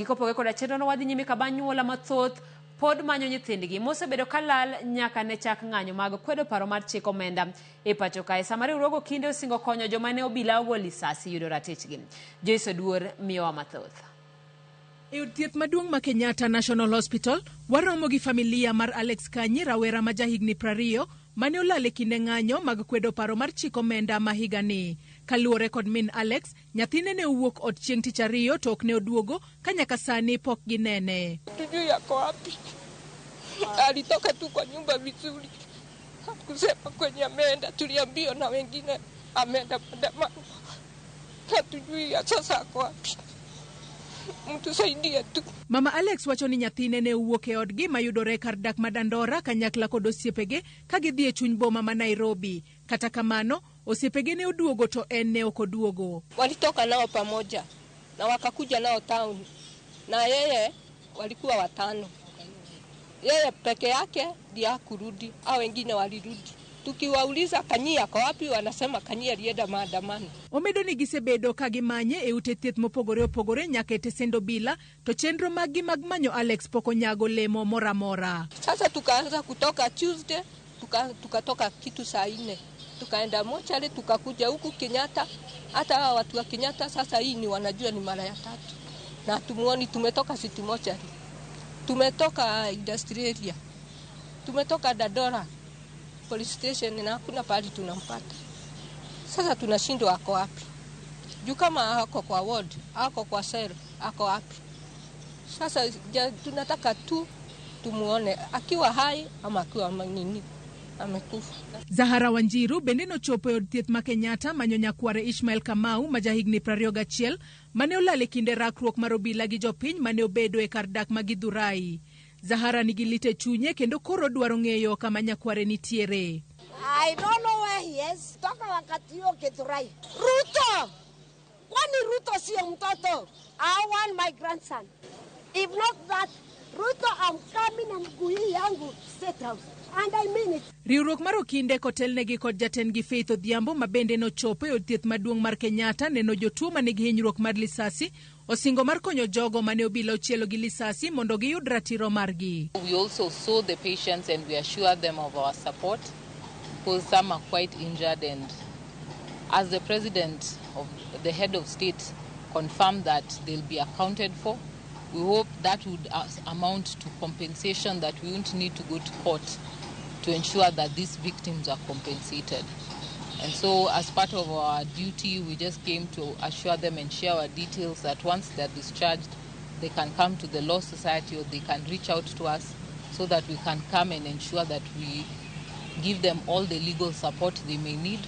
Kopogore koda chenrono wadhi nyime ka banyuola mathoth pod manyo nyithindgi mosebedo ka lal nyaka ne chak ng'anyo mag kwedo paro mar chik omenda e pacho kae. Sama riwruog okinde osingo konyo joma ne obila ogo lisasi yudo ratichgi. Joyce Oduor miyowa mathoth. E od thieth maduong' ma Kenyatta National Hospital, waromo gi familia mar Alex Kanyi, rawera ma jahigni 20, mane olal e kinde ng'anyo mag kwedo paro mar chik omenda ma higani. Kaluwore kod min Alex, nyathine ne owuok ot chieng' tich ariyo to ok ne oduogo ka nyaka sani pok ginene. Tujui ako wapi. Alitoka tu kwa nyumba vizuri, hakusema kwenye ameenda. Tuliambiwa na wengine ameenda maandamano, hatujui ya sasa ako wapi. Mtusaidie tu. Mama Alex wacho ni nyathine ne owuok e odgi mayudore kar dak ma Dandora kanyakla kod osiepege ka gidhi e chuny boma ma Nairobi. Kata kamano, osiepege ne oduogo to en ne ok oduogo. Walitoka nao pamoja na wakakuja nao town, na yeye walikuwa watano, yeye peke yake ndiye hakurudi, hao wengine walirudi. Tukiwauliza Kanyi ako wapi, wanasema Kanyi alienda maandamano. Omedo ni gisebedo ka gimanye e ute thieth mopogore opogore nyaka e tesend obila to chenro maggi mag manyo Alex pok onyago lemo moro amora. Sasa tukaanza kutoka Tuesday, tukatoka kitu saa 4 tukaenda mochari, tukakuja huku Kenyatta. Hata hawa watu wa Kenyatta sasa hii ni wanajua ni mara ya tatu na tumuoni. Tumetoka City Mochari, tumetoka Industrial Area, tumetoka Dandora police station na hakuna pahali tunampata. Sasa tunashindwa ako wapi? Juu kama ako kwa ward, ako kwa cell, ako wapi? Sasa ja, tunataka tu tumuone akiwa hai ama akiwa nini amekufa. Zahara Wanjiru bende nochopo e od thieth ma Kenyatta manyo nyakware Ishmael Kamau ma jahigni 21 mane olal e kinde rakruok mar obila gi jopiny mane obedo e kar dak ma Githurai. Zahara nigi lit e chunye kendo koro dwaro ng'eyo kama nyakware nitiere. I don't know where he is. Toka wakati huo Githurai. Ruto! Kwani Ruto sio mtoto? I want my grandson. If not that, Ruto, I'm coming na mguu hii yangu State House. And I mean it. Riwruok mar okinde kotelnegi kod jatendgi Faith Odhiambo ma bende nochopo e od thieth maduong' mar Kenyatta neno jotuo manigi hinyruok mar lisasi osingo mar konyo jogo mane obila ochielo gi lisasi mondo giyud ratiro margi. We also saw the patients and we assured them of our support because some are quite injured, and as the president of the head of state confirmed that they'll be accounted for, we hope that would amount to compensation, that we won't need to go to court to ensure that these victims are compensated. And so as part of our duty, we just came to assure them and share our details that once they're discharged, they can come to the Law Society or they can reach out to us so that we can come and ensure that we give them all the legal support they may need.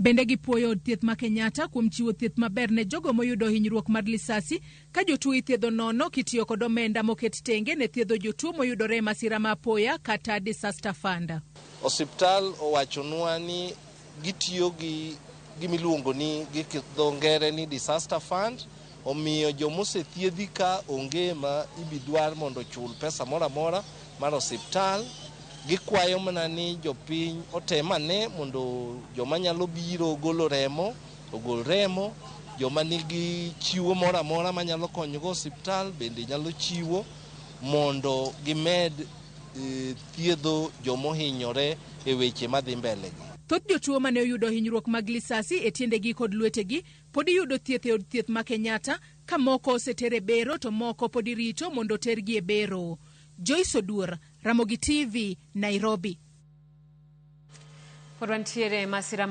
Bende gipuoyo od thieth ma Kenyatta kuom chiwo thieth maber ne jogo moyudo hinyruok mar lisasi ka jotuo ithiedho nono kitiyo kod omenda moket tenge ne thiedho jotuo moyudore e masira ma apoya kata disaster fund. Osiptal owachonwa ni gitiyo gi gimiluongo ni gi dho ngere ni disaster fund, omiyo jomosethiedhi ka onge ma ibidwar mondo ochul pesa moro amora mar osiptal. Gikwayo mana ni jopiny otem ane mondo joma nyalo biro golo remo ogol remo, joma nigi chiwo moro amora manyalo konyogo osiptal bende nyalo chiwo mondo gimed thiedho jomohinyore e weche madhi mbele gi. Thoth jotuo mane oyudo hinyruok mag lisasi e tiendegi kod lwetegi pod iyudo thieth e od thieth ma Kenyatta ka moko oseter e bero to moko pod irito mondo otergi e bero. Joyce Oduor, Ramogi TV, Nairobi. Pod wantiere e masira.